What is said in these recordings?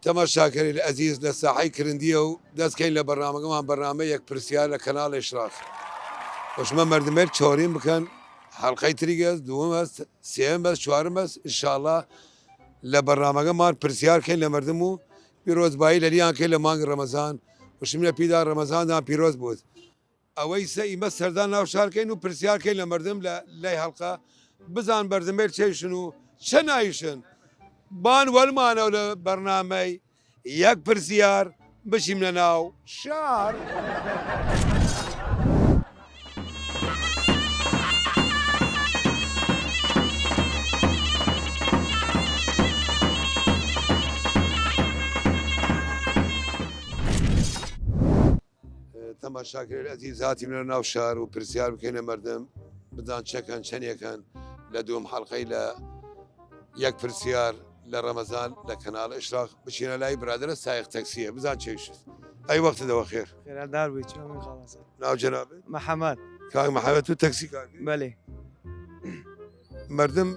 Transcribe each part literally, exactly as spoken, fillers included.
تەماشاکەرەیل ئەزیز لە ساحەی کرندیە و دەس کەین لە بەرنامەگەمان، بەرنامەی یەک پرسیار لە کەناڵ ئشراق. وە شمە مەردمەیل چەوەڕین بکەن، حەڵقەی تریگ ئەس، دووەم ئەس، سێیەم ئەس، چوارم ئەس، ئنشاڵڵا لە بەرنامەگەمان پرسیار کەین لە مەردم و پیرۆزبایی لەلیان کەین لە مانگ رەمەزان، و شمە پیدا رەمەزاندان پیرۆز بوود. ئەوەیسە ئیمە سەردان ناو شار کەین و پرسیار کەین لە مەردم لە لەی حەڵقە، بزان مەردمەیل چەیشن و چە نایشن. بان وەلمانەو لە بەرنامەی یەک پرسیار بچیمنە ناو شار. تەماشاکەرەیل ئەزیز، هاتیمنە ناو شار و پرسیار بکەینە مەردم، بزان چەکەن چەنێکەن. لە دووەم حەڵقەی لە یەک پرسیار لە رەمەزان لە کەناڵ ئشراق. بچینە لای برادەرە سایق تەکسیە، بزان چەیشت. ئەی وەختت دەوە خێر. خێرادار بووی، چۆن بووی خاڵاسە؟ ناو جەنابت؟ محەمەد. کاک محەمەد، تو تەکسی کار کەی؟ بەلی. مەردم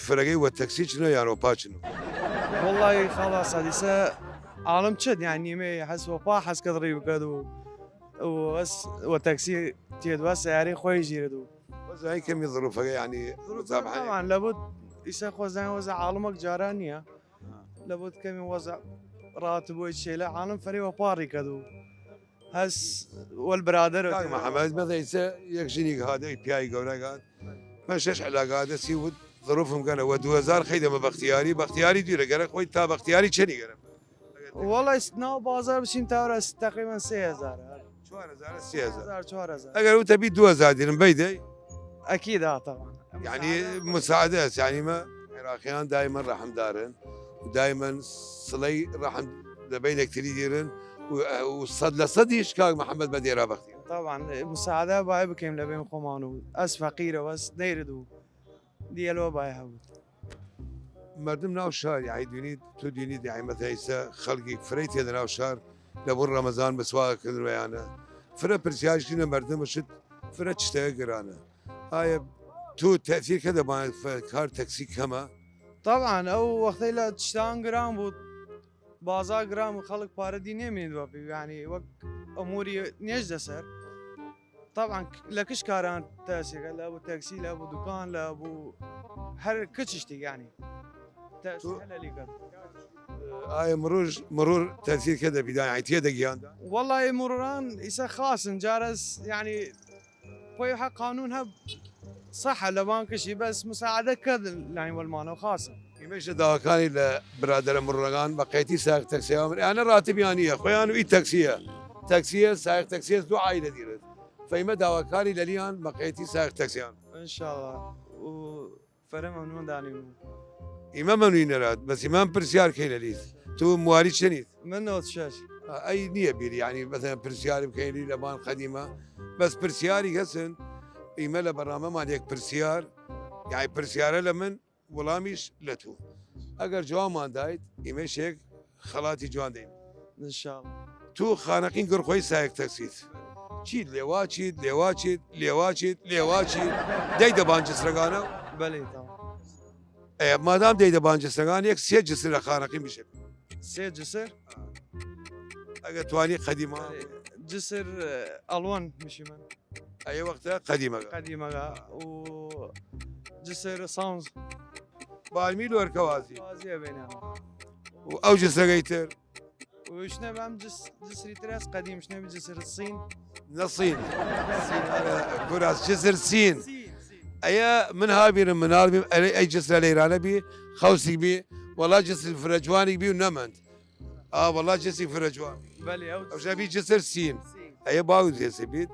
فرەگەی وە تەکسی چنە یان وە پا چنە؟ وەڵڵاهی خاڵاسە، دیسە عاڵم چد، یانی نیمەی حەز وە پا حەز کەد ڕی بکەد و، و ئەس وە تەکسی تێد وە سیارەی خوەی ژیرد و. وەزای کەمی ظروفەگە، یانی ظروف مزابحە. طبعاً لەبود ئیسە خوەزان وەزە عاڵمەک جاران نییە. لەبود کەمی وەزە ڕات بووی چێلە عاڵم فەرێ وە پا ڕی کەد و. هەس وەل برادەر کاک محەمەد، مەزە ئیسە یەک ژنیگ هادەی پیای گەورە گات. من شەش علاگە دەسی وت ظروفم گەنە وە دوو هەزار خەیدەمە بەختیاری، بەختیاری دویرە گەرە خوەی تا بەختیاری چەنی گەرە؟ وەڵای ناو بازار بچین تا ورە تقریباً سێ هەزار. چوار هەزار، سێ هەزار. هەزار، چوار هەزار. ئەگەر وتە بی دوو هەزار دیرم بەی دەی؟ ئەکید، ها، طبعاً. یعنی مساعدە هەس، یعنی مە عراقیان دایمەن ڕەحمدارن و دایمەن سڵەی ڕەحم لە بەین یەکتری دیرن و، و سەد لە سەدیش کاک محەمەد بە دێرا بەختی. طبعاً مساعدە بای بکەیم لە بەین خوەمان و ئەس فەقیرە و ئەس نەیرد و دیەلۆ بای هەبوود. مەردم ناو شار، یعنی دوینید، تو دوینید، یعنی مەتەیسە خەڵکی فرەی تێدە ناو شار لە بوون ڕەمەزان مسواک کردن ویانە. فرە پرسیارش دینە مەردم شت فرە چشتەیە گرانە. ئایا تو تەثیر کە دەبان کار تەکسی کەمە؟ طبعاً ئەو وەختەی لە چشتان گران بوود، بازار گران بوو، خەڵک پارە دی نێمێنید وە پێ، یعنی وەک ئەموری نێژدە سەر. طبعاً لە کش کاران تاسێکە، لە بوو تەکسی، لە بوو دوکان، لە بوو هەر کچشتی، یعنی تەسیکە لە لیکەت. ئایا مروژ، مرور تەثیر کە دەبیدان، یعنی تێ دەگیان؟ وەڵای مروران ئیسە خاصن، جارەس، یعنی خوەی حەق قانون هەب سەحە لە بان کشی، بەس مساعدە کەد لاین وەلمانەوە خاصن. ئیمەش داواکانی لە برادەرە مڕەگان بە قەیتی سایق تەکسیان، ئەنە ڕاتبیان نییە، خوەیان و ئی تەکسیە. تەکسیە، سایق تەکسیە، دوو عایلە دیرت. فەیمە داواکانی لەلیان بە قەیتی سایق تەکسیان. ئینشاڵڵا. و فرە مەمنون دانیم. ئیمە مەنوی نەرات، بەس ئیمان پرسیار کەی لەلیت. تو مواری چەنیت؟ من نۆت شەش. ئەی نییە بیری، یعنی، مەسەلەن پرسیاری بکەیلی لە بان قەدیمە. بەس پرسیاری هەسن، ئیمە لە بەرنامەمان یەک پرسیار، یعنی، پرسیارە لە من، وڵامیش لە تو. ئەگەر جوابمان دایت، ئیمە شێک خەڵاتی جوان دەیم. ئینشاڵڵا. تو خانەقین گڕ خوەی سایق تەکسیت. چیت لێوا چیت، لێوا چیت، لێوا چیت، لێوا چیت. دەی دەبان جسرەگانە؟ بەلی، تەمام. ئێ، مادام دەی دەبان جسرەگان، یەک سێ جسر لە خانەقین بشێت. سێ جسر؟ ئەگە توانی قەدیمە. جسر، ئەلوان میشی من. ئەی وەختە قەدیمەگە. قەدیمەگە و جسر سانز. بالمی لۆرکەوازی. وازیە بینە. و ئەو جسرەگەی تر؟ وشنە بام جس-، جسری ترەس قەدیم، شنە بی جسر سین. نە سین. سین، ئەرە، کوراس جسر سین. سین، سین. ئەیە من هابیرم مناڵ بیم، ئەرێ ئەی جسرە لەیرانە بی، خەوسیک بی، وەڵا جسر فرە جوانیک بی و نەمەند. ئا، وەڵا جسی فرە جوان. بەلی، ئەو ئەو ژەبی جسر سین. سین. ئەیە باو جێسە بیت.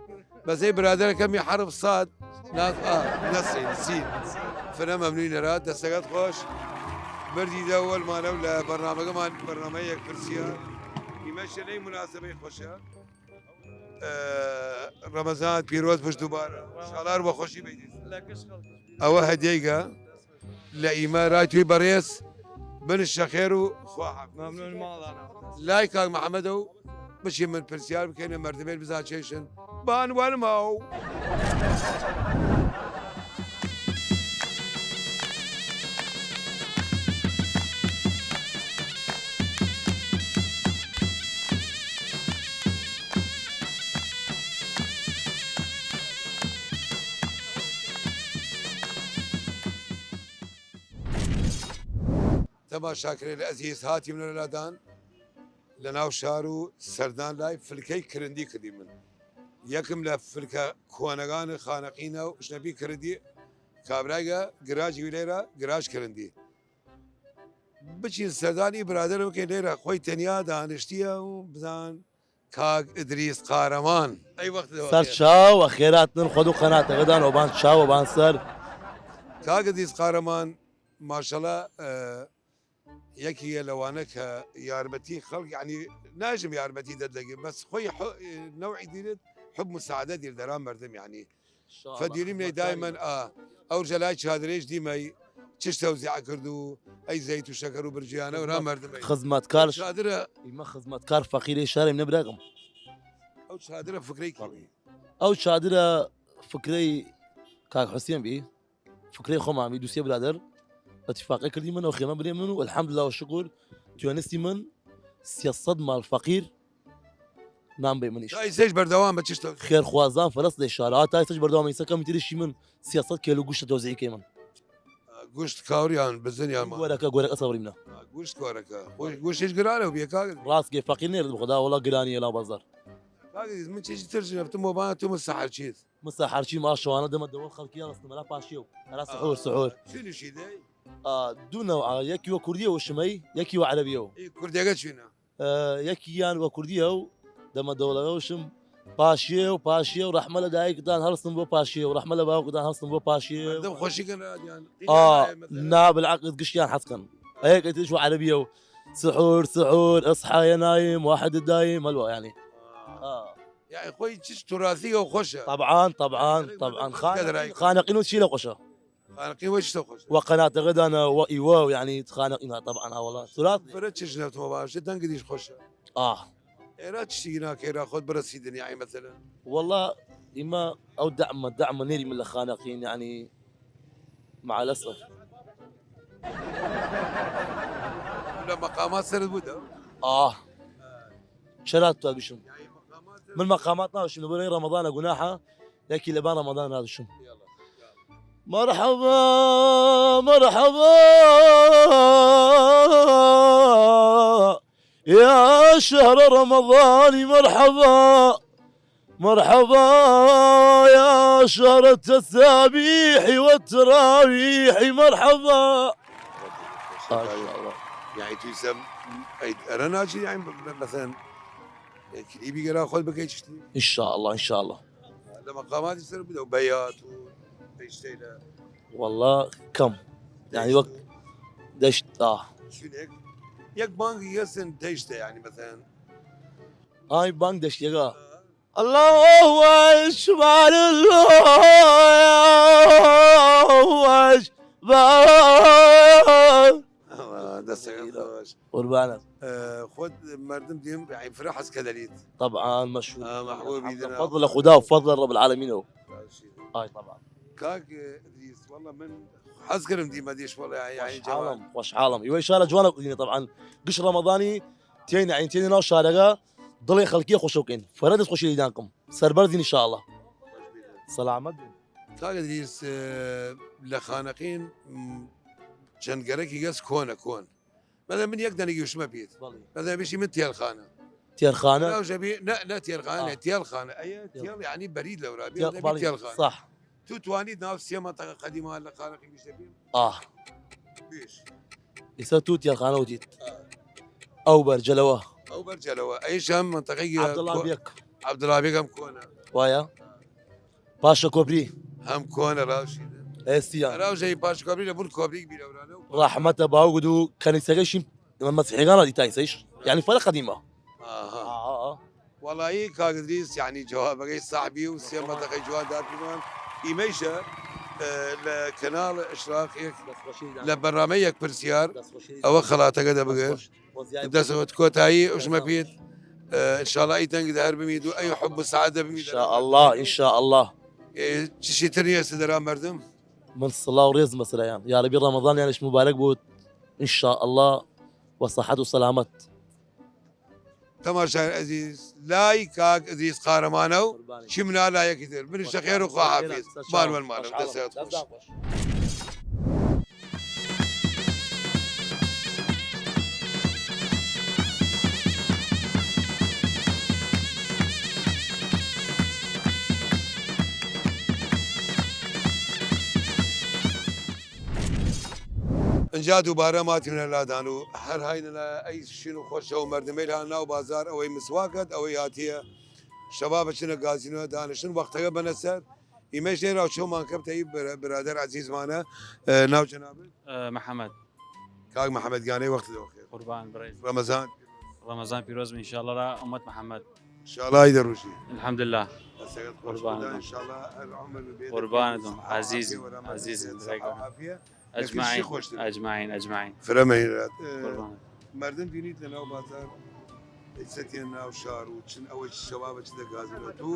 بەس ئەی برادەرەکەمی حەرف ساد، ناز، ئا، نەسین، سین. فرە مەمنوی نەرا، دەستەکەت خۆش. بردی دە وەلمانە و لە بەرنامەگەمان، بەرنامەی یەک پرسیار. ئیمە شەلەی مناسبەی خۆشە. ئە، ڕەمەزان پیرۆز بش دووبارە. شاڵار بە خۆشی بیدیت. لە کش خەڵک. ئەوە هەدیەیگە. لە ئیمە رای توی بەڕێز بنشە خێر و خواحافظ. مەمنون ماڵانا. لای کاک محەمەدە و بچی من پرسیار بکەینە مەردمێن بزان چێشن بان وەرماو. ما شاکرێ لە ئەزیز هاتیم لە لادان لە ناو شار و سەردان لای فلکەی کرندی کردیمن. یەکم لە فلکە کۆنەگان خانەقینە و شنەپی کرندی کابرایگە گراجی ویلێرە گراج کرندی. بچین سەردانی برادەر بکەین لێرە خۆی تەنیا دانیشتیە و بزان کاک ئدریس قارەمان. ئەی وەخت سەر چاو ئەخێراتن خۆ دوو قەناتەکەدان ئەوبان چاو ئەوبان سەر. کاک ئدریس قارەمان ماشەڵا، ئە، یەکی لەوانە کە یارمەتی خەڵک، یعنی، ناژم یارمەتی دەردەگێ، بەس خۆی حو-، نەوعی دیرت حب مساعدە دیر دەرا مردم، یعنی، فەدیریم نەی دایمەن ئا، ئەو جەلای چادرێش دیمەی چش تەوزیع کرد و ئەی زەیت و شەکەر و برجیانە و را مردم ئەی. خزمەتکار. چادرە. ئیمە خزمەتکار فەقیرەی شاریم نەبراگم. ئەو چادرە فکرەی کەڵی. ئەو چادرە فکرەی کاک حوسێن بی. فکرەی خۆمان بی، دووسێ برادەر ئەتیفاقی کردیمن و خێمە برێ من و الحمدلله و شکر توێنستی من سێ سەد مال فەقیر نان بەی منیش. تا ئیسەش بەردەوام بە چشتە. خێرخوازان فەرەس دەی شارە، تا ئیسەش بەردەوام ئیسە کەم تریشی من سێ سەد کێلو گوشت تۆزیع کەی من. گوشت کاوریان بزنیان ما. گۆرەکە، گۆرەکە سەوریمنە. گوشت گۆرەکە. خۆش گوشتیش گرانە و بیە کاک. ڕاست گێ فەقیر نێرد بخدا وڵا گرانی لە بازار. کاک عزیز، من چیزی تر جنبتم و بان تو مسحر چیز. مسە هەرچی ما شەوانە دەمە دەوڵ خەڵکی ئەڵستم ئەلا پاشیەو ئەلا سحور، سحور. چی نوشیدەی؟ ئا، دوو نەوعە، یەکی وە کوردیە وشمەی، یەکی وە عەرەبیەو. ئی کوردەگە چینە؟ ئە، یەکیان وە کوردیە و دەمە دەوڵەگە وشم پاشیەو، پاشیەو، ڕەحمە لە دایکتان هەڵستم بۆ پاشیەو، ڕەحمە لە باوکتان هەڵستم بۆ پاشیەو. مردم خۆشی کەن، یان ئا، قیامەت مەسەلەن. نا، بالعقد گشتیان حەز کەن. ئەیەک ئەتیش وە عەرەبیەو، سحور، سحور، اصحى يا نايم، واحد دايم، هەلوە، یعنی. ئا. یعنی خۆی چش تراثی و خۆشە. طبعا، طبعا، خانەقین، طبعا. خانەقین، خانەقین و چی لە خۆشە؟ خانەقین وەچ تۆ خۆشە؟ وە قەناتەکەدانە، وە ئیوە، یعنی خانەقین، طبعا، ها وەڵا. تراث. فرە چش نەتۆ باشە، دەنگ دیش خۆشە. ئا. ئێرە چی ناکەی را خۆت برەسی دنیای مەسەلەن؟ وەڵا ئیمە ئەو دەعمە، دەعمە نێری من لە خانەقین، یعنی مع الأسف. لە مەقامات سەرت بوودە؟ ئا. چرا تو بشم؟ من مەقامات ناوشم، لەبەرەی ڕەمەضانە گوناحە، یەکی لەبان ڕەمەضان نادشم. مرحبا، مرحبا، يا شهر رمضان، مرحبا، مرحبا، يا شهر التسابيح والتراويح، مرحبا. ما شاء الله. یعنی تو ئیسە ئەرە ناچی، یعنی، مەسەلەن، کلیبی گەرا خۆت بکەی چشتی؟ ان شاء الله، ان شاء الله. لە مەقاماتی سەر بدە و بەیات و تەیشتەی لە. والله کەم. یعنی وەک دەشت، ئا. شوێنێک، یەک بانگی هەسن تەیشتە، یعنی مەسەلەن. ئای بانگ دەشتیەگە. الله أكبر، الله أكبر. ئەوە دەستەکەت خۆش. قوربانت. ئە، خۆت مردم دیم، یعنی، فرە حەز کە دەلیت. طبعا، مشهور. ئە، محبوبی دنا. فضل خدا و فضل رب العالمینەوە. ئای، طبعا. کاک ئدریس، والله من حەز کردم دیمە دیش، والله، یعنی، خوشحاڵم، جوان. خوشحاڵم. ئیوە ئیشارە جوانە دینە، طبعا. گشت ڕەمەضانی تێنە، یعنی، تێنە ناو شارەگە، دڵێ خەڵکی خۆشەوکەین. فرە دەست خۆشی لیدان کم. سەربەرزین ان شاء الله. سلامت بین. کاک ئدریس، ئە، لە خانەقین، م، چەند گەرەکی گەس کۆنە کۆن. مەسەلەن من یەک دەنگی وشمە پیت. بەڵێ. مەسەلەن بیشی من تێلخانە. تێلخانە؟ ناو ژەبی، نە، نە تێلخانە، ئا. نە، تێلخانە. ئەیە تێل. تێل یعنی بەرید لەورا. بێ تێل، نەبی بەڵێ، تێلخانە. صح. تو توانیت ناو سێ مەنتەقە قەدیمە لە خانەقین بیشتە بیم؟ ئا. بیش. ئیسە تو تێلخانە وتیت. ئا. ئەو بەرجەلەوە. ئەو بەرجەلەوە. ئەیش هەم مەنتەقەی عەبدوڵڵا کۆ-، بێک. عەبدوڵڵا بێک هەم کۆنە. وایە؟ پاشە کۆپری. هەم کۆنە ڕاوشی. ئێستیان. ڕاوژەی پاشە کۆپری لە بول کۆپریک بیرەورانە و ڕەحمەتە باوگد و کەنیسەگەشی مەسیحیگان ڕادی تایسەیش. یعنی فرە قەدیمە. ئاها. ئا، ئا، ئا. وەڵایی کاک ئدریس، یعنی جوابەگەی سەحبی و سێ مەنتەقەی جوان داپیمان. ئیمەیشە، ئە، لە کەناڵ ئشراقێک، لە بەرنامەی یەک پرسیار، ئەوە خەڵاتەگە دەبگە. دەست کۆتایی ئشمە پیت. ئە، ان شاء الله ئی دەنگ دە هەر بمید و ئەی حب سعادە بمید. ان شاء الله، ان شاء الله. ئێ، چشی تر نیە سدرا مردم. من سڵاو ڕێز مەسەلەیان. یا ربی ڕەمەضانیانش مبارەک بوود. ان شاء الله. وە سەحەت و سەلامەت. تەماشای ئەزیز، لای کاک ئەزیز قارەمانە و قوربانی. چی منا لایەکی تر. بنیشتە خێر و خوا حافظ. سەر چاو. ماڵوەن ماڵم. دەست خۆش. دەست خۆش. جا دوبارە ماتیمنە لادان و هەر هاینە ئەی شین و خۆشە و مەردمەیل هان ناو بازار، ئەوەی مسواکەت، ئەوەی هاتیە شەبابە چنە گازینۆ دانشن وەختەگە بەنە سەر. ئیمەش لێ راوچەومان کەپتە ئی برا-، برادەر عەزیزمانە، ئە، ناو جەنابت؟ ئە، محەمەد. کاک محەمەد گانەی وەخت دەوخێت. قوربان بڕێز. ڕەمەزان. ڕەمەزان پیرۆز بی ئینشاءالله را ئومەت محەمەد. ئینشاءالله ئی دەڕوژی. الحمدلله. دەسەکەت خۆش قوربان بوودە، بم. ئینشاءالله هەر عومر بێت. قوربانت بم، عزیزی، عزیزی، ڕەمەزان. ئەجمعین، خۆشتر. ئەجمعین، ئەجمعین. فرە مەهیرات. ئە، قوربان. مەردم بینیت لە ناو بازار، ئیسەتیە ناو شار و چن ئەوەی شەوابە چ دەگازنە تو،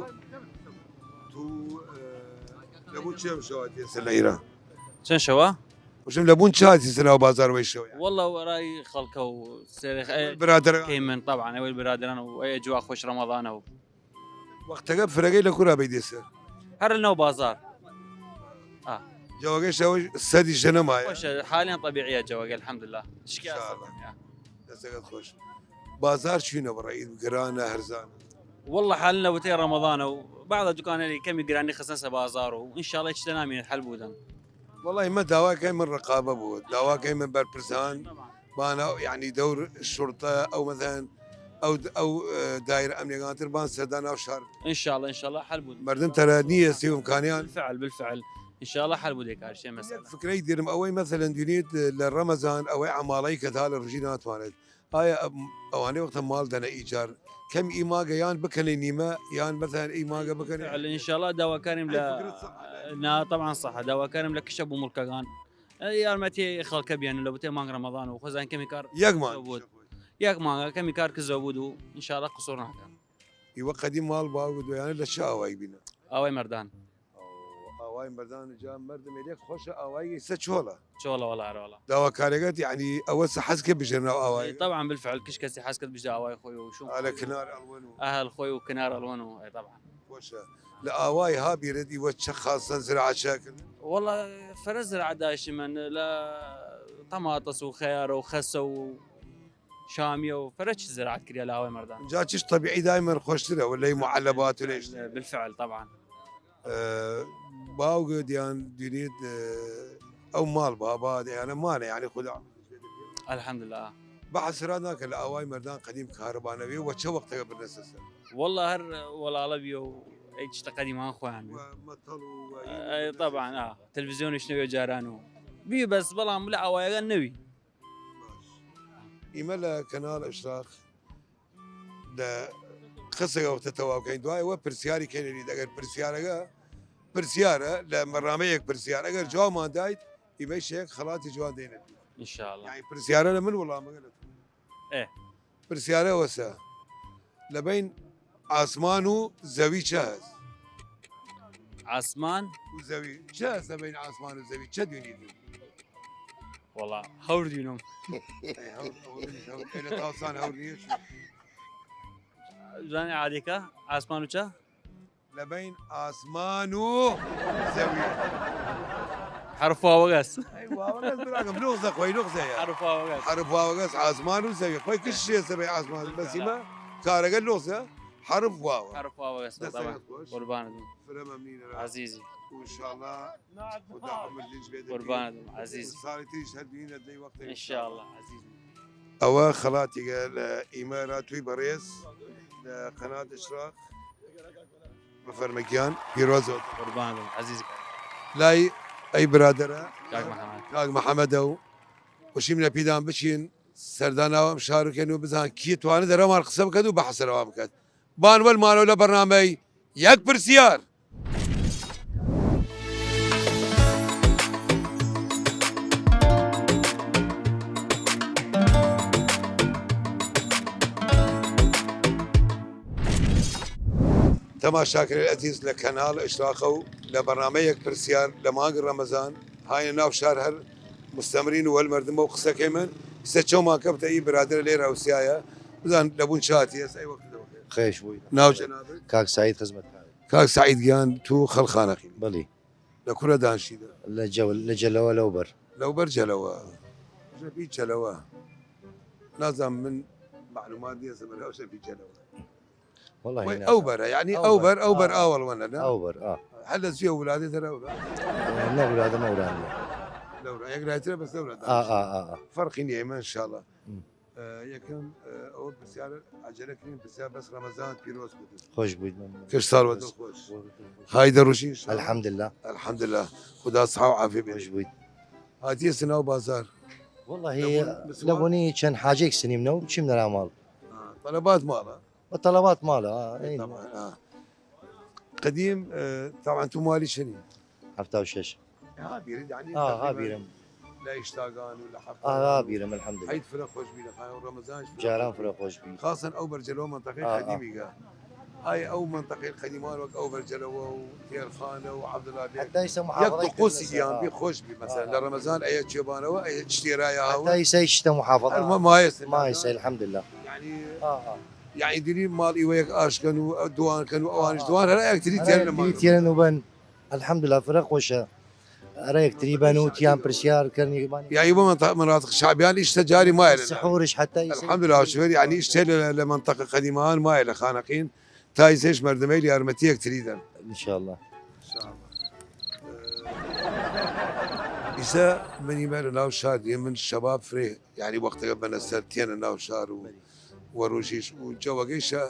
تو، ئە، لە بوون چێم شەواتیە سە لە ئیران؟ چەن شەوە؟ وشم لە بوون چاتی سە ناو بازار وەی شەوە، یعنی. والله وەرای خەڵکە و سێرێخ، ئەوەی برادەرە. کەی من، طبعا، ئەوەی برادەران و ئەی جوا خۆش ڕەمەضانە و وەختەگە فرەگەی لە کورا بەیدێ سەر؟ هەر لە ناو بازار. ئا. جەوەگەی شەوەی سەدی ژەنە مایە. خۆشە، حالیان طبیعیە جەوەگە، الحمدلله. شکی ئینشاءالله. ئاسان، ئا. دەسەکەت خۆش. بازار چوینە بڕە، ئید گرانە، هەرزانە؟ والله حال نەوتەی ڕەمەضانە و بعض دوکانەری کەمی گرانی خستنە سە بازار و ئینشاءالله هیچ نامینێت حل بودن. والله ما داواکەی من ڕقابە بوو، داواکەی من بەرپرسان، بانە، یعنی، دەور شوڕتە، ئەو مەسەلەن، ئەو، ئەو، ئە، دایرە ئەمنیەگانتر بان سەردان ناو شار. ئینشاءالله، ئینشاءالله حل بوود. مەردم تەرا نییە سی ئیمکانیان. بالفعل، بالفعل. ئینشاءالله حل بوود ئێ کار شێ مەسەلە. فکرەی دیرم ئەوەی مەسەلەن دونیت لە ڕەمەزان ئەوەی عەماڵەی کە تا لە ڕژی ناتوانێت. ئایا ئەم-، ئەوانەی وەختە ماڵ دەنە ئیجار کەم ئی ماگە یان بکەنێ نیمە یان مەسەلەن ئی ماگە بکەنێ؟ بالفعل، ئینشاءالله داواکاریم لە، ئەی فکرت صح، نا، طبعا صح، داواکاریم لە کشە بوو مڵکەگان. ئەی یارمەتی خەڵکە بیان لە بوتێ مانگ ڕەمەضان و خۆزان کەمی کار یەک مانگ کزەو بود. یەک مانگە کەمی کار کزەو بود و ئینشاءالله قسوور ناکەم. ئیوە قەدیم ماڵ باوگ دویانە لە چه ئاوایی بینە؟ ئاوای مەردان. ئاوای مەردان جا مەردم یەک خۆشە ئاوایی سە چۆڵە. چۆڵە وەڵا، هەر وەڵا. داواکارەگەت، یعنی، ئەوە سە حەز کە بژێر ناو ئاوای؟ ئەی، طبعا، بالفعل، کش کەسی حەز کەت بژێ ئاوای خۆی و شوم ئا لە کنار ئەڵوەن و. ئەهل خۆی و کنار ئەڵوەن و، ئەی، طبعا. خۆشە. لە ئاوای ها بیرت ئیوە چە خاصەن زراعە چە کردن؟ وەڵا، فرە زراعە داشی من لە تەماتەس و خەیارە و خەسە و شامیە و فرە چ زراعەت کریا لە ئاوای مەردان. جا چش طبیعی دایمەن خۆشترە، وەلەی معلبات و لەیش. بالفعل، طبعا. ئە، باوگە دیان دونیت، ئە، ئەو ماڵ بابا دیانە مانە، یعنی، خدا. الحمدلله. بە حەسرات ناکە لە ئاوای مەردان قەدیم کارەبانەوی و چە وەختەگە بردەسە سەر؟ والله هەر وەڵاڵە بیە و ئەی چتە قەدیمان خۆیان بی. و مەتەڵ و ئەی، طبعا، ئا. تەلەفیزیۆنیش نەوی جاران و بی بەس بەڵام لە ئاوایەگە نەوی. باش. ئیمە لە کەناڵ ئشراق لە قسەگە وەختە تەواوکەین. دوای وە پرسیاری کەینەرید. ئەگەر پرسیارەگە پرسیارە لە مەرامەیەک پرسیار. ئەگەر جوابمان دایت، ئیمەی شەیەک خەڵاتی جوان دەینە. ئینشاءالله. یعنی پرسیارە لە من وەڵامەگە لە تو. ئێ. پرسیارە وەسە. لە بەین ئاسمان و زەوی چە هەس؟ ئاسمان؟ و زەوی. چە هەس لە بەین ئاسمان و زەوی؟ چە دوینی دو؟ وەڵا، هەور دوینم. ئەی هەور، هەور، هەور. ئەی لە تاوسان هەور نییە چی؟ زانی عادیکە؟ ئاسمان و چە؟ لە بەین ئاسمان و زەوی. حرف واوەگەس. ئەی واوەگەس براگم، لوغزە خوەی، لوغزە یا. حرف واوەگەس. حرف واوەگەس، ئاسمان و زەوی. خوەی کش شێ سە بەین ئاسمان. بەس ئیمە کارەگە لوغزە، حرف واوە. حرف واوەگەس، دەسەگەت خۆش. قوربانت بم. فرە مەمنینە. عزیزی. و انشاءالله خدا عمر لینج بێت. قوربانت بم، عزیزی. ساڵی تریش هەر دوینە دەی وەختە انشاءالله. انشاءالله، عزیزی. ئەوە خەڵاتیگە لە ئیمە را توی بەڕێز لە قەنات ئشراق. بفەرمە گیان، پیرۆز بێت. قوربان بم، عزیز. لای ئەی برادەرە، کاک محمد. کاک محمدە و وشیم لە پیدان بچین، سەردان ناوم شارو کەن و بزان کی توانێت دەرەمان قسە بکەت و بەحسەرەوە بکەت. بان وەل مانەوە لە بەرنامەی یەک پرسیار. تەماشاکەرەیل ئەزیز لە کەناڵ ئشراقە و لە بەرنامەی یەک پرسیار لە مانگ ڕەمەزان هاینە ناو شار هەر مستەمرین و وەل مەردمە و قسە کەیمن. ئیسە چەومان کەفتە ئی برادەرە لەی راوسیایە بزان لە بوون چاتی ئەس ئەی وەخت دەوخێ. خێش بووی. ناو جەنابت؟ کاک سعید خزمەتکارێ. کاک سعید گیان تو خەڵ خانەقین. بەڵی. لە کورە دانشیدە؟ لە جەو-، لە جەلەوە لەو بەر. لەو بەر جەلەوە. ژەپی جەلەوە. نازام من معلومات نییە سەبەر ئەو ژەپی جەلەوە. والله وەی هینا ئەو بەرە، یعنی ئەو ئەو بەر، بەر، ئەو بەر ئا. ئاوەڵ وەنە، نە؟ ئەو بەر، ئا. هەر لە زویە ولادێ تەرە ئەو بەر. نە، ولادە مەورانیە. لەورا یەک رایترە بەس لەورا ئا دانیشت. ئا ئا ئا فەرقی نیە ئیمە انشاءاللە. م. ئە، یەکەم، ئە، ئەوە پرسیار عەجەلە کرین پرسیار بەس رەمەزان پیرۆز بوودن. خۆش بووید. کەش ساڵ وەتە خۆش. های دەڕوشی انشاءاللە. الحمدلله. الحمدلله. خودا سەحا و عافیە بێت. خۆش بووید. هاتیە سناو بازار. والله لە بۆنی چەن حاجەیک سنیم نەو بچیم نەرا ماڵ. ئا، طلبات ماڵە. و طلبات ماڵە، ئا، ئین. طبعاً، ئا. قدیم، ئە، طبعاً تو مالی چنی؟ هەفتا و شەش. ها بیرد، یعنی ئا، ها تقریباً بیرم. لە ئیشتاگان و لە حەفتا ئا، ها و بیرم، الحمدلله. عید فرە خۆش بی لە خانە و رەمەزان فرە جاران خۆش بی. فرە خۆش بی. خاصەن ئەو بەرجەلەوە منطقەی ئا، ئا. قدیمیگە. ئای ئەو منطقەی قدیمان وەک ئەو بەرجەلەوە و تێرخانە و عەبدوڵا بێگ. حەتا ئیسە یەک محافظەی طقوسی کردنە سەر، دیان ئا. بی خۆش بی. مەسەلەن ئا. لە رەمەزان ئەیە چێبانەوە، ئەیە چتێرایە هاوە. حەتا ئیسە ئیشتە محافظە. هەر ما مایەسە. مایەسە، الحمدلله. یعنی ئا، ئا. یعنی دری ماڵ ئیوە یەک ئاشکەن و دوان کەن و ئەوانش ئا، ئا. دوان هەر یەکتری ئەرا تێرن یەکتری ماڵ. تێرن و بن. الحمدلله، فرە خۆشە. ئەرا یەکتری بن و تیان پرسیار کەن، یعنی بۆ منطقە، مناطق شعبیان ئیشتە جاری مایە لە سحورش حەتا ئیسە. الحمدلله، شوێر، یعنی ئیشتە لە، لە منطقە قدیمان مایە لە خانەقین، تا ئیسەش مەردمەیل یارمەتی یەکتری دەن. انشاءالله. انشاءالله. ئیسە منی مەرە ناو شار دیە، من شەباب فرێ، یعنی وەختەگە بەنە سەر تیەنە ناو شار و وە رووژیش و جەوەگەیشە،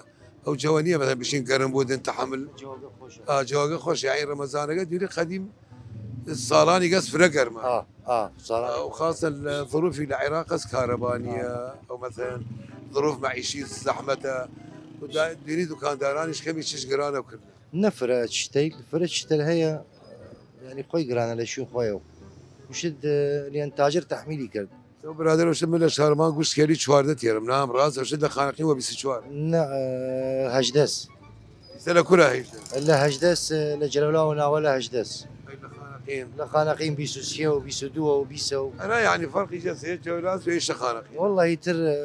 ئەو جەوە نییە مەسەن بشین گەرم بودن تەحەمل. جەوەگە خۆشە. ئا، جەوەگە خۆش، یعنی رەمەزانەگە دویری قەدیم ساڵانی گەس فرە گەرمە. ئا، ئا، ساڵانی. ئا، و خاصە لە ظروفی لە عێراق هەس کارەبا نییە، ئا. ئەو مەسەن ظروف معیشی زەحمەتە، و دا-، دویری دوکاندارانیش کەمی چش گرانە کردن. نە فرە چتەیل، فرە چتەل هەیە، یعنی خۆی گرانە لە شوین خۆیەو. وشت، ئە، لیەن تاجر تەحمیلی کرد. ئەو برادەر ئەوشت من لە شارمان گوشت کەلی چواردە تێرم، نام ڕاست ئەوشت لە خانەقین وە بیست و چوار. نە، ئە، هەژدەس. ئیسە لە کورا هەژدەس؟ لە هەژدەس، ئە، لە جەلەولا و ناوە لە هەژدەس. ئەی لە خانەقین؟ لە خانەقین بیست و سێ و بیست و دوو و بیست و. ئەرا یعنی فەرقی جە سێ جەولاس و ئیشە خانەقین. واللهی تر، ئە،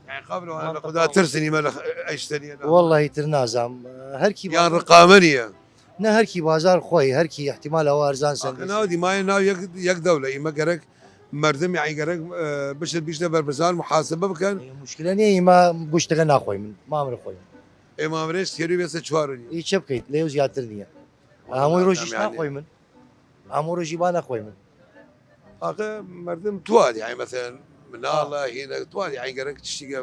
یعنی قبل وانە لە خدا ترسنی مە لە خ-، ئەیشتەنیە لە. واللهی تر نازام. هەر کی یان بازار ڕقامە نییە. نە هەر کی بازار خۆی، هەر کی احتمال ئەوە ئەرزان سەر. ئاخە ناو دیمایە ناو یەک، یەک دەولە. ئیمە گەرەک مەردم یعنی گەرەک، ئە، بشت بیشتە بەرپرسان محاسبە بکەن. ئێ، مشکلە نییە، ئیمە گوشتەکە ناخۆیمن، مامرە خۆیمن. ئێ، مامرەیش تێری بێسە چوار و نیو. ئی چە بکەیت، لەیو زیاتر نییە. هەمووی ڕۆژیش یعنی ناخۆیمن. هەموو ڕۆژی با نەخۆیمن. ئاخە مەردم تواد، یعنی مەسەلەن مناڵە، ئا. هینە تواد، یعنی گەرەک چشتیگە.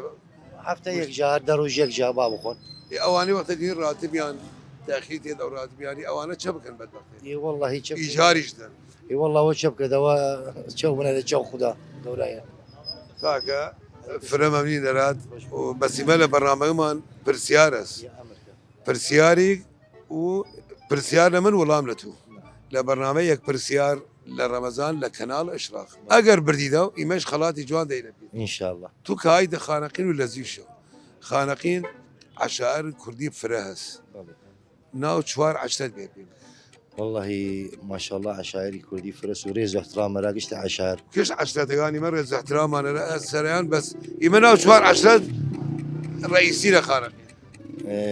هەفتە یەک جار، دە ڕۆژ یەک جار با بخۆن. ئێ، ئەوانەی وەختە دین ڕاتبیان تاخیر تێد ئەو ڕاتبیانی، ئەوانە چە بکەن بەدبەختێ؟ ئێ، واللهی چە بکەن؟ ئیجاریش دەن. ئێ، والله وە چە بکەدەوە، چەو بنەدە چەو خودا گەورایە. کاکە، فرە مەمنی نەرات، و بەسیمە لە بەرنامەمان پرسیار ئەس. پرسیاریگ و پرسیار لە من وڵام لە تو. لە بەرنامە یەک پرسیار لە ڕەمەزان لە کەناڵ ئشراق. ئەگەر بردیدەو، ئیمەش خەڵاتی جوان دەیرە بید. انشاءالله. تو کای دە خانەقین و لەزیشەو. خانەقین عەشائر کوردی فرە هەس. بەڵێ. ناو چوار عەشرەت بێ بیم. واللهی ماشاءالله عەشائری کوردی فرە سو ڕێز و احترام مەرا گشت عەشائر. گشت عەشرەتەگانی مە ڕێز و احترامانە لە ئەس سەریان بەس ئیمە ناو چوار عەشرەت ڕئیسی لە خانەقین. ئێ،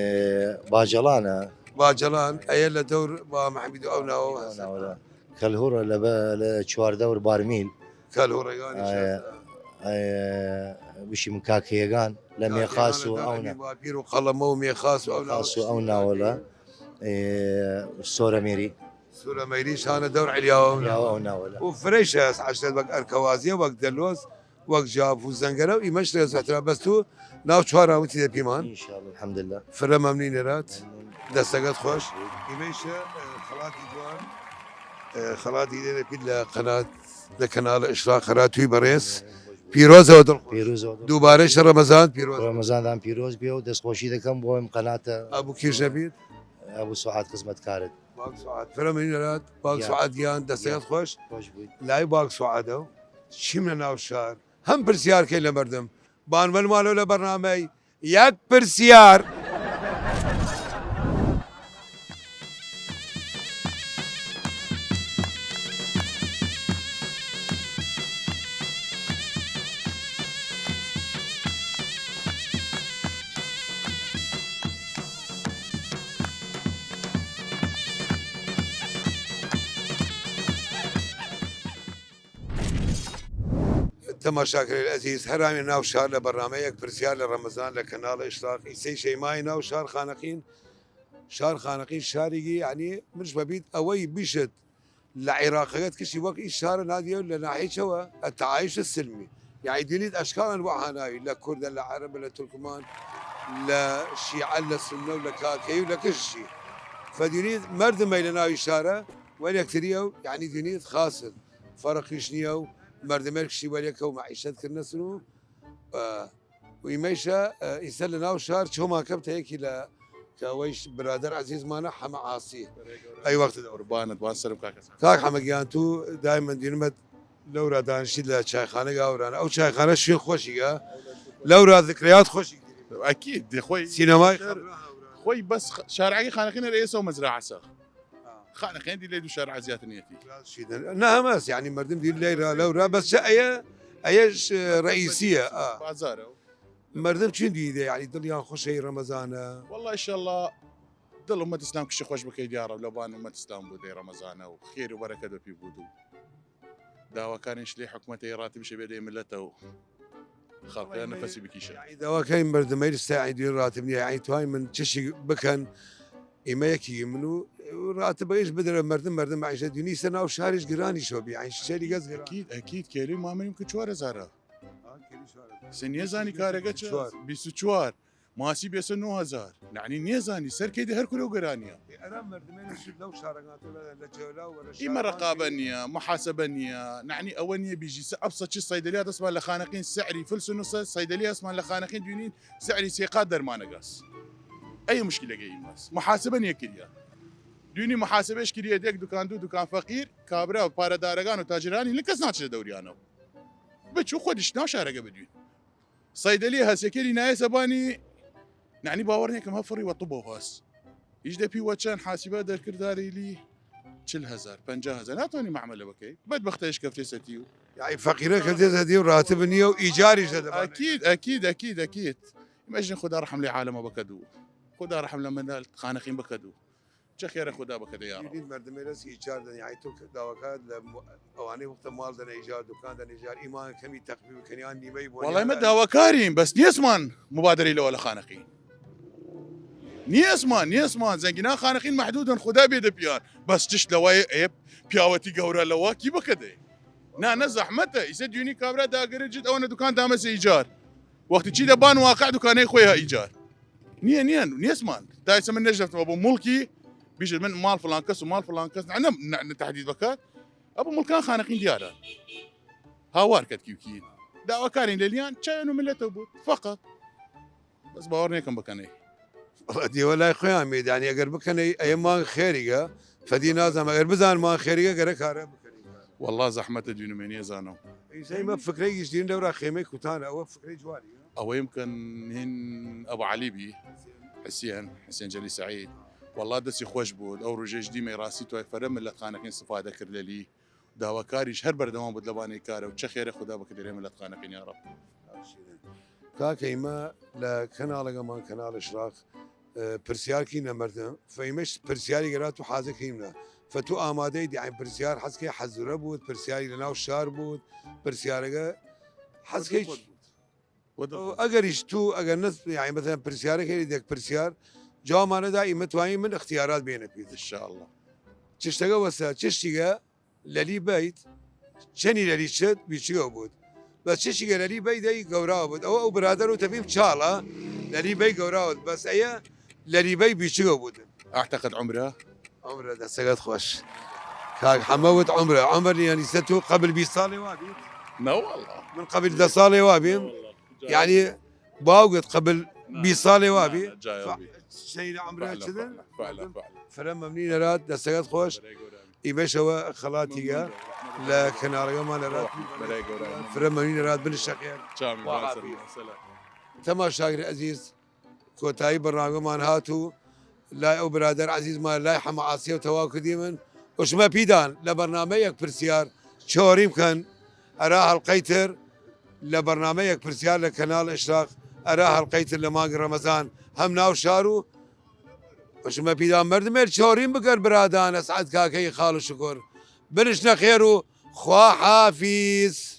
باجەڵانە. باجەڵان، ئەیە لە دەور با مەحمید ئەو ناوە ئەو هەسە. ناوەدا. کەلهوڕە لە بە-، لە چواردەور بارمیل. کەلهوڕەگانیش ئەیە، هەسە. ئەیە، وشی من کاکەیەگان لە کاکەیەگان مێخاس و لە ئەو نە-، باپیر و قەڵەمە و مێخاس و ئەو مێخاس و ناوە ئەو ناوەلە، ئێ، سۆرە مێری. سورە مەیلیش هانە دەور علیاوە و علیاوە ناوە. ئەو ناوەلە. و فرەیش هەس عەشرەت وەک ئەرکەوازیە، وەک دەلۆز، وەک جاف و زەنگەرە و ئیمەش لە زەحترا بەس تو ناو چوار راوتی دە پیمان. انشاءالله، الحمدلله. فرە مەمنی نەرات. مەمنون. دەستەگەت خۆش. ئیمەیشە، ئێ، خەڵاتی جوان. ئێ، خەڵاتی دێنە پید لە قەنات، لە کەناڵ ئشراق خەراتوی بەڕێز. پیرۆزەوە دڵ خۆش. پیرۆزەوە دڵ. دووبارەی شە ڕەمەزان پیرۆز. ڕەمەزاندان پیرۆز بێ و دەستخۆشی دەکەم بۆ ئەم قەناتە. ئەبوو کیش نەبید. ئەبوو سوعات خزمەتکارت. باگ سوعات. فرە مەمنی نەرات. باگ یا. سوعات گیان، دەستەگەت یا. خۆش. خۆش بوویت. لای باگ سوعاتەو. چیم لە ناو شار. هەم پرسیار کەی لە مەردم. بان وەلمانەوە لە بەرنامەی یەک پرسیار. تەماشاکەرەیل ئەزیز، هەر ئەمین ناو شار لە بەرنامەی یەک پرسیار لە ڕەمەزان لە کەناڵ ئشراق. ئیسەی شەیمای ناو شار خانەقین. شار خانەقین شاریگی، یعنی، منش بەبید ئەوەی بیشت لە عیراقەگەد کشی وەک ئی شارە نادیەو لە ناحیە چەوە، التعايش السلمي. یەعنی دینید ئەشکاڵن وە هاناوی، لە کوردە، لە عەرەبە، لە تورکمان، لە شیعە، لە سوننە و لە کاکەی و لە کششی. فدینید مەردمەی لە ناوی شارە وەل یەکتریەو، یەعنی دینید خاسن، فەرقیش نیەو، مەردمەیل کشی وەل یەکەو مەعیشەت کردنەسن و، ئە، و ئیمەیشە، ئە، ئیسە لە ناو شار چۆمان کەمتە یەکی لە کە ئەوەیش برادەر عەزیزمانە حەمە عاسی. ئەی وەختد ئەو قوربانت وان سەرم کاکە سەر. کاک حەمە گیان، تو دایمەن دینمەت لەورا دانشتید لە چایخانە گاورانە. ئەو چایخانە شوێن خوەشیگە. لەورا ذکرەیات خوەشیگ. ئەکید، دی خوەی سینەمای شەر. خوەی بەس خ-، شارعەگەی خانەقین ئەرێسە و مەزرەعەسە. خانەقین دی لەی دو شارعە زیاتر نیەتی. نە هەمەس، یەعنی مەردم دیر لەیرا لەورا، بەس چە ئەیە، ئەیەش رئیسیە، ئا. بازارە. مەردم چین دیدە، یەعنی دڵیان خوەشەی رەمەزانە. واللە ئیشەڵڵا دڵ ئومەت ئیسلام کشی خوەش بکەی دیارە، لەبان ئومەت ئیسلام بوودەی رەمەزانە و خێر و بەرەکەت وەپی بوود و داواکاریش لەی حکومەتەی راتب شەبێ دەی ملەتە و خەڵقە نەفەسی بکیشە. یەعنی داواکاری مەردمەیل ئیسە یەعنی دوین راتب نیە، یەعنی توای من چشی بکەن، ئیمە یەکی من و راتبەیش بدرە مەردم، مەردم مەعیشەت دینی ئیسە ناو شاریش گرانی شۆ بی، یەعنی شتەیلی گەز گران. ئەکید، ئەکید کێلی مامەیم کە چوار هەزارە. سە نیەزانی کارەگە چە؟ بیست و چوار. ماسی بێسە نۆ هەزار. یەعنی نیەزانی سەر کەیدە هەر کورە و گەرانیە. ئەرا مەردمەیل شت لەو شارەگاتە لە، لە جەولا و لە ئیمە شاران رقابە نیە، محاسبە نیە. یەعنی ئەوە نیە بیژی سە ئەبسە چی سەیدەلیا دەسمان لە خانەقین سعری فلس و نوسە سەیدەلیا ئەسمان لە خانەقین دوینین سعری سێقات دەرمانەگەس. ئەی مشکلەگە ئیمەس. محاسبە نیە کریا. دوینی محاسبەش کریا دێک دوکان دو دوکان فەقیر، کابرا و پارەدارەگان و تاجرانی لە کەس ناچێ دەوریانەوە. بچو خودش ناو شارەگە بدوین. سەیدەلی هەس یەکێلی نایەسە بانی، یەعنی باوەڕ نیەکەم هە فڕی وە طبەو هەس. هیچ دەپی وە چەن حاسیبە دەرکرداریلی چل هەزار، پەنجا هەزار. ناتوانی معاملە بکەی. بەدبەختەیش کەفتێسەتی و. یەعنی فەقیرە کەفتێسەتی و راتب نیە و ئیجاریش دەدە. ئەکید، ئەکید، ئەکید، ئەکید. ئیمەژن خودا رەحم لەی عالەمە بکەد و خودا رەحم لە مندال خانەقین بکەد و چە خێرە خودا بکەدە یا رب. دید مەردمەیل ئەس ئیجار دەن، یەعنی تو داواکار لە م-، ئەوانەی وەختە ماڵ دەنە ئیجار، دوکان دەنە ئیجار، ئیمان کەمی تەخفیف بکەن یان نیمەی بۆ وەڵای مە داواکاریم، بەس نیەسمان مبادرەی لەوە لە خانەقین. نیەسمان، نیەسمان، زەنگینا خانەقین مەحدودن، خودا بێدە پیان. بەس چشت لەوەی ئەیە پیاوەتی گەورە لەوە کی بکەدەی؟ نا، نە زەحمەتە. ئیسە دوینی کابرا داگەرە جد ئەوەنە دوکان دامەسە ئیجار. وەختی چی دەبان واقع دوکانەی خوەی ها ئیجار. نیە، نیە، نیەسمان. تا ئیسە من نەژەفتمە بۆ مڵکی، بیژێت من ماڵ فڵان کەس و ماڵ فڵان کەس، نە، نە، نە، نە تەحدید بکات. ئەبوو مڵکان خانەقین دیارە. هاوار کەت کیوکین. داواکارین لەلیان چەن و ملەتە بوود. فقط. بەس باوەڕ نێکم بکەنەی. وەڵا دیوە لای خویان میدانی ئەگەر بکەنەی ئەیە مانگ خێریگە، فەدی نازم ئەگەر بزان مانگ خێریگە گەرە کارە بکەنی. وەڵا زەحمەتە دوینمێ نیەزانم. ئیسەی مە فکرەی گیشتین لەورا خێمەی کوتانە، ئەوە فکرەی جوانی. ئەوەیم کەن هین ئەبو عەلی بی، حسین، حسین جەلی سەعید. وەڵا دەسی خوەش بوود. ئەو ڕوژێش دیمەی ڕاستی توای فەرە ملەت خانەکەین سفادە کرد لەلی. داواکاریش هەر بەردەوام بوود لەبانەی کارە و چە خێرە خودا بکە دەرێ ملەت خانەکەین یا رب. کاکە ئیمە لە کەناڵەگەمان، کەناڵ ئشراق، ئە، پرسیار کەیمنە مەردم، فەیمەش پرسیاری گەرا تو حازر کەیمنە، فە تو ئامادەی دیعین پرسیار حەز کەی حەزورە بوود، پرسیاری لە ناو شار بوود، پرسیارەگە حەز کەی. ئەگەریش تو، ئەگەر نەس، یعنی، مەسەلەن، پرسیارە کەی دێک پرسیار، جوامانە دا ئیمە توانین من اختیارات بێنە پیت. ان شاء الله. چشتەگە وەسە، چشتیگە لەلی بەید، چەنی لەلی چد، بیچگەو بوود. بەس چشتیگە لەلی بەیدەی گەوراوە بوود. ئەوە ئەو برادەر و تەپیم چاڵە، لەلی بەی گەوراوە بوود. بەس ئەیە لەلی بەی بیچگەو بوود. اعتقد عمرە. عمرە دەسەگەت خوەش. کاک حەمە وت عمرە. عمر یعنی سە تو قبل بیست ساڵێ وابی؟ نه والله. من قبل دە ساڵێ وابیم. نه والله. یعنی باوگت قبل بیست ساڵێ وابی؟ نه، نه، جای وابی. سەیرە عمرە چدن؟ فعلا، فعلا، فعلا. فرە مەمنی نەرات، دەسەگەت خوەش. ئیمەشەوە خەڵاتیگە لە کەناڵەگەمان نەرات. فرە مەمنی نەرات، بنشە خێر. چامی واسر. سلام. تەماشاگر عزیز، کۆتایی بەرنامەمان هات و لای ئەو برادەر عەزیزمان لای حەمە عاسیە و تەواو کردیمن. و شمە پیدان لە بەرنامە یەک پرسیار چۆریم کەن ئەرا هەڵقەی تر لە بەرنامە یەک پرسیار لە کەناڵ ئشراق ئەرا هەڵقەی تر لە مانگ ڕەمەزان هەم ناو شار و و شمە پیدان مەردمێل چۆریم بکەن برادان ئەسعەد کاکەی خاڵ و شکر بنشنە خێر و خوا حافیز.